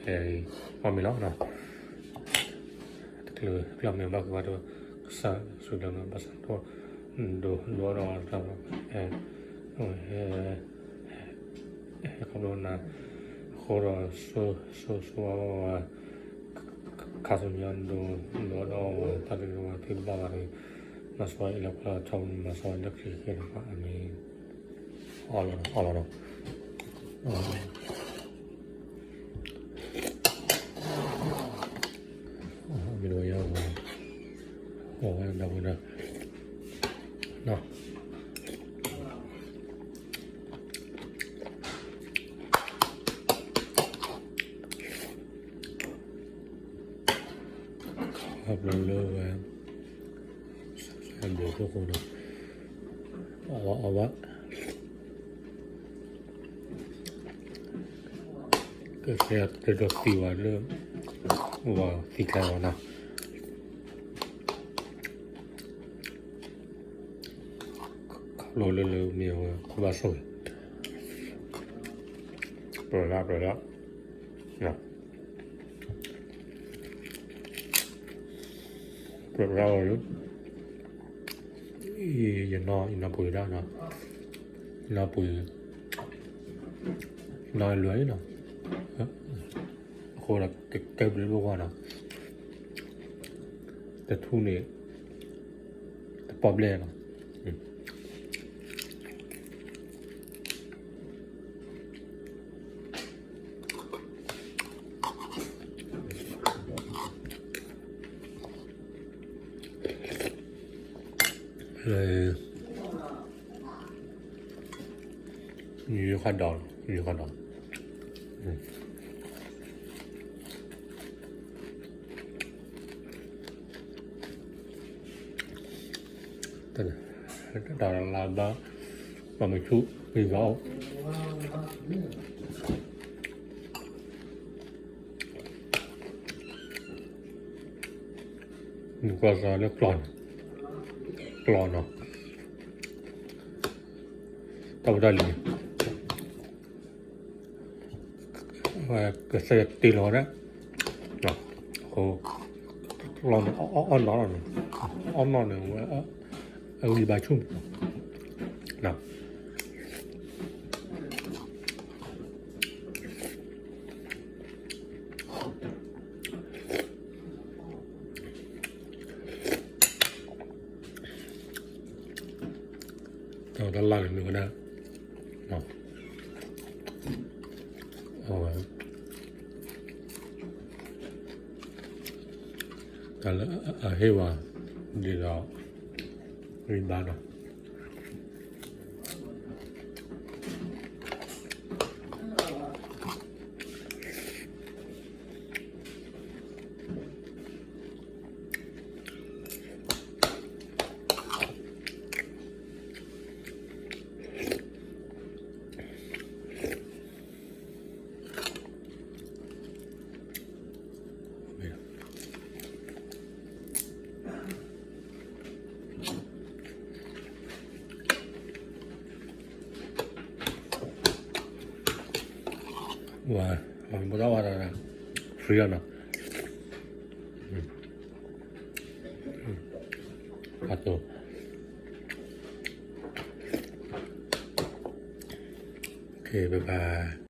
အီၣ်မ့ၤလီၤနီၤ. တချုးကျီၢ်မ့ၢ်ဘၣ်ဃုာ်ဘၣ်ဒီး ကစၢ်စူၤလၢမ့ၢ်ဘၣ်ဆၣ်ဒီး ဒိးဒိးဒီးတၢ် ဟဲခီဖျိနၤ အဃိဒီး ဆိဆိဝဲ ခါဆူညါဒိးဒိးဒီးဝဲ တၢ်ဒိးဝဲသုတဘၣ်ဘၣ်ဒီး မၤစၢၤဝဲအံၤလၢပျၢ်ထီ မၤစၢၤဝဲလၢခရံာ်က့ၤတက့ၢ် အၤမ့ၣ်. အီၣ်လီၤနီၤ အီၣ်လီၤနီၤ. မ့ၢ်ဝဲယၤ အီၣ်ဝဲဒၣ်ဝဲဒၣ် ခီဖျိလၢဝဲ ဘျုးဖှိၣ်ဃိဒီး အဝဲ အဝဲ ကစၢ်ယွၤတဒိးသံဝဲလၢ ဝဲသံကျါဝဲနီၤ ခီဖျိလၢလၢမ့ၢ်ဝဲ ခိၣ်ဘၣ်ဆိၣ်ဂ့ၤ ပြၢၤဒၣ် ပြၢၤဒၣ် ပြၢၤဒၣ်ဝဲလၢ ယနီၢ် ယနီၢ်ပှ့ၤဒၣ်နီၤ ယနီၢ်ပှ့ၤ ယနီၢ်လွဲနီၤ အဃိဒီးကဲဘျုးဖှိၣ်ဃိနီၤ တထူၣ်န့ၣ် တပီၣ်ဘျဲၣ်နီၤ လၢ ယခီဒီး ယခီဒီး တၢ်လၢဘၣ် ဘၣ်မုာ်ဆူၣ် မ့ၢ်ဘၣ်အီၣ် မုၢ်ကွၢ်စၢ်လၢကျီၢ်န့ၣ် ကျီၢ်နီၤ တၢ်ဖိတၢ်လံၤ ကစၢ်ယွၤတ့လီၤဝဲဒၣ် အဃိ ကျီၢ်န့ၣ် အီၣ်နီၢ်လီၤန့ၣ် အီၣ်နီၢ်န့ၣ်ဝဲ အဂံၢ်ဘါဆူၣ် တၢ်လၢန့ၣ်မ့ၢ်ဝဲဒၣ် အဝဲ တၢ်လၢအဟ့ၣ်ဝဲ ဒ်သိး ဂံၢ်ဘါနီၤ ဝါ ဘၣ်တၢ်ဝါဒီး free နီၤ အတိ okay bye bye